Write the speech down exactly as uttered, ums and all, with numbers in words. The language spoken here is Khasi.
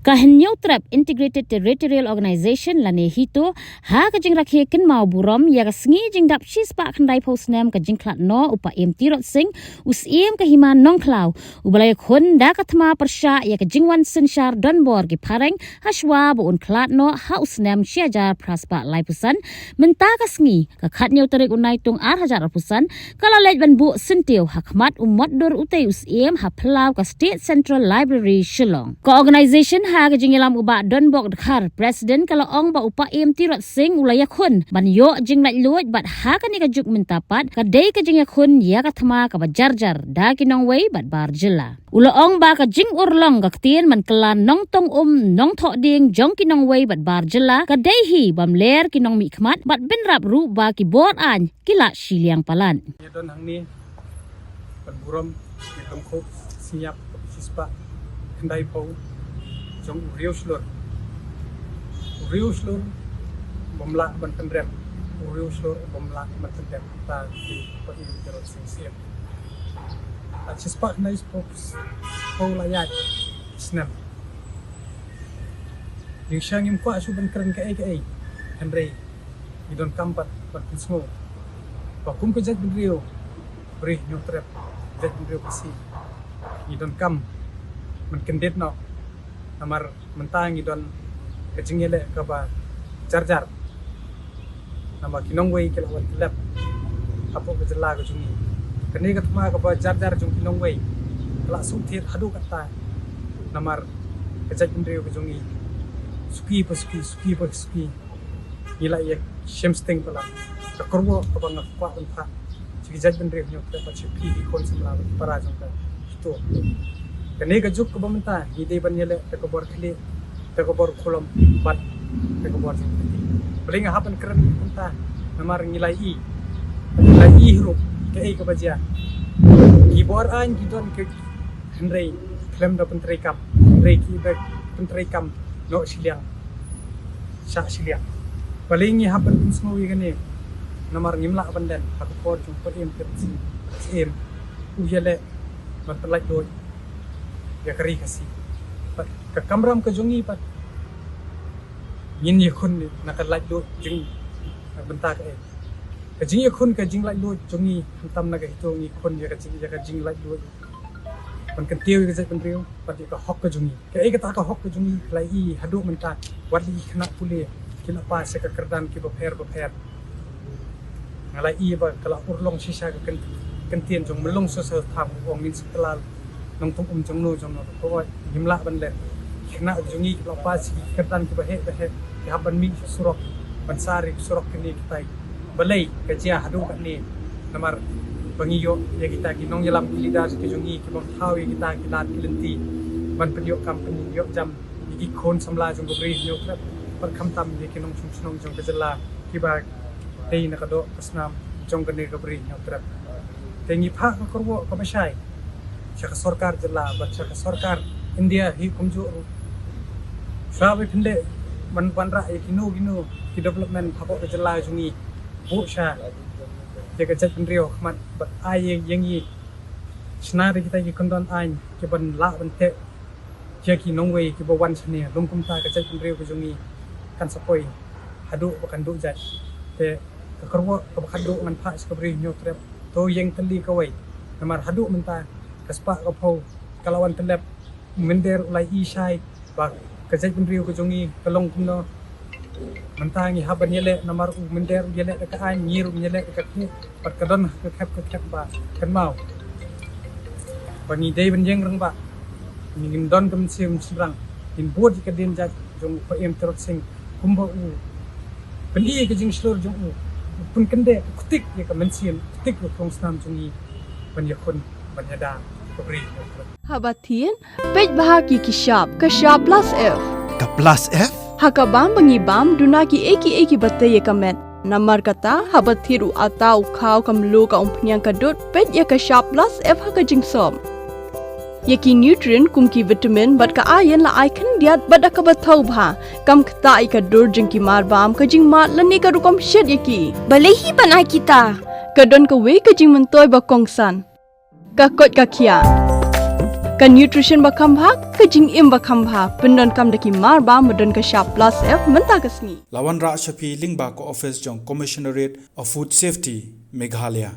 Ka Hynñiewtrep Integrated Territorial Organization lane HITO ha ka jingrakhe kynmaw burom ïa ka sngi jingdap shispah khyndai phew snem ka jingkhlad noh u Paiem Tirot Sing, u Syiem ka Hima Nongkhlaw, uba la ïakhun da ka thma pyrshah ïa ka jingwan synshar donbor ki phareng hashwa ba un khlad noh ha u snem shi hajar phra spah laiphew san. Mynta ka sngi, ka khathynñiew tarik u Naitung ar hajar arphew san, ka la leit ban buh syntiew ha khmat u motdur utei u Syiem ha phyllaw ka State Central Library, Shillong. Ka organization ha ka jingïalam u Bah Donbok Dkhar, President, ka la ong ba u Paiem Tirot Sing u la ïakhun ban ïoh jinglaitluid bad ha kane ka juk mynta pat ka dei ka jingïakhun ïa ka thma kaba jarjar da ki nongwei bad bar jylla. U la ong ba ka jingurlong ka ktien ban kylla nongtong um nongthoh dieng jong ki nongwei bad bar jylla ka dei hi ban ler ki nongmihkhmat bad bynrap ruh ba ki bor aiñ ki la shiliang palat. Ïa don hangne ban burom ïa ka lyngkhuh sngi ïap shispah khyndai phew jong u riew shlur. U riew shlur bym lah ban pynrem, u riew shlur bym lah ban pynrem, ta ki Paiem Tirot Sing Syiem. Shispah khyndai phew la ïaid snem. Ïa sha ngim kwah shuh ban kren kaei kaei, hynrei ngi donkam pat ban pynsngew ba kum ka jaitbynriew Ri Hynñiewtrep, jaitbynriew Khasi, ngi donkam ban kyndit noh. Namar mynta ngi don ka jingïaleh kaba jarjar. Namar ki nongwei ki la wan tyllep hapoh ka jylla ka jong ngi. Kane ka thma kaba jarjar jong ki nongwei ka la suk thied haduh katta. Namar ka jaitbynriew ka jong ngi suki pa suki, suki pa suki, ngi la ïa shem sting palat. Ka kyrwoh kaba nga kwah ban phah sha ki jaitbynriew Hynñiewtrep bad sha phi ki khun samla bad para jong ka HITO. Kane ka juk kaba mynta ngi dei ban ïaleh da ka bor khlieh, da ka bor khulom bad da ka bor jong ka. Balei nga hap ban kren mynta? Namar ngi la ïohi, ngi la ïohi ruh kaei kaba jia. Ki bor aiñ ki don ka, hynrei khlem da pyntreikam, hynrei ki da pyntreikam noh shiliang shah shiliang. Balei ngi hap ban pynsngew ïa kane? Namar ngim lah ban len ha ka por jong u Paiem Tirot Sing Syiem u ïaleh ban pyllait luid ïa ka ri Khasi. Bad ka kamram ka jong ngi pat ngin ïakhun na ka laitluid jong, na bynta kaei? Ka jingïakhun ka jinglaitluid jong ngi, khamtam na ka HITO ngi khun ïa ka jing, ïa ka jinglaitluid ban kyntiew ïa ka jaitbynriew bad ïa ka hok ka jong ngi. Kaei kata ka hok ka jong ngi? Ka la ïohi haduh mynta wat la ki khynnah pule ki la pass ïa ka kyrdan kiba pher ba pher. Nga la ïohi ba ka la urlong shisha ka kyn-, kyntien jong Myllung Soso Tham, u ong ngin sa kylla nongtong um jongno jongno. Ko oi, ngim lah ban leh. Ki khynnah jong ngi ki la pass ïa ki kyrdan kiba heh ba heh, ki hap ban mih sha surok ban sar ïa ki surok kine kitai. Balei ka jia haduh katne? Namar ba ngi ïoh ïa kita ki nongïalam, ki leaders ki jong ngi ki bym thaw ïa kita ki lad ki lynti ban pynïoh kam pynïoh jam ïa ki khun samla jong ka Bri Hynñiewtrep bad khamtam ïa ki nongshong shnong jong ka jylla kiba dei na ka doh ka snam jong kane ka Bri Hynñiewtrep. Te ngi phah ka kyrwoh kaba shai sha ka sorkar jylla bad sha ka sorkar India hi kumjuh ruh. Shuwa ba phin leh ban wanrah ïa kino kino ki development hapoh ka jylla jong ngi, buh sha ïa ka jaitbynriew ha khmat bad ai ïa, ïa ngi shna da kita ki kyndon aiñ kiban lah ban teh ïa ki nongwei kiba wan shane. Lym kumta ka jaitbynriew ka jong ngi kan sa poi haduh ba kan duh jait. Te ka kyrwoh kaba khatduh ngan phah sha ka Bri Hynñiewtrep, to ïeng tylli kawei. Namar haduh mynta ka spah ka phew ka la wan tyllep, u mynder u la ïohi shai ba ka jaitbynriew ka jong ngi ka long kumno. Mynta ngi hap ban ïaleh namar u mynder u ïaleh da ka aiñ, ngi ruh ngi ïaleh da ka khlieh, bad ka don ha ka khep ka khep ba kynmaw ba ngi dei ban ïeng rangbah. Ngin don ka mynsiem shynrang, ngin bud ïa ka dien jait jong u Paiem Tirot Sing kumba u pyni ïa ka jingshlur jong u, u pynkyndeh, u ktik ïa ka mynsiem, u ktik ïa ka longsnam jong ngi ban ïakhun ban ïada ka Bri. Haba thied, peit bha ïa ki shap, ka shap plus F. Ka plus F? Ha ka bam ba ngi bam, duna kiei kiei kiba tei ïa ka met. Namar kata, haba thied u atta, u khaw, ka mluh, ka umphniang, ka dud, peit ïa ka shap plus F ha ka jingsop. Ïa ki nutrient kum ki vitamin bad ka iron la ai khyndiat bad da kaba thaw bha. Kam ktah ïa ka dur jong ki marbam, ka jingmad lane ka rukom shet ïa ki. Balei hi ban ai kita? Ka don kawei ka jingmyntoi ba kongsan. Ka koit ka khiah. Ka nutrition ba kham bha, ka jingim ba kham bha, pyndonkam da ki mar ba, ba don ka shap plus F mynta ka sngi. La wanrah sha phi lyngba ka office jong Commissionerate of Food Safety, Meghalaya.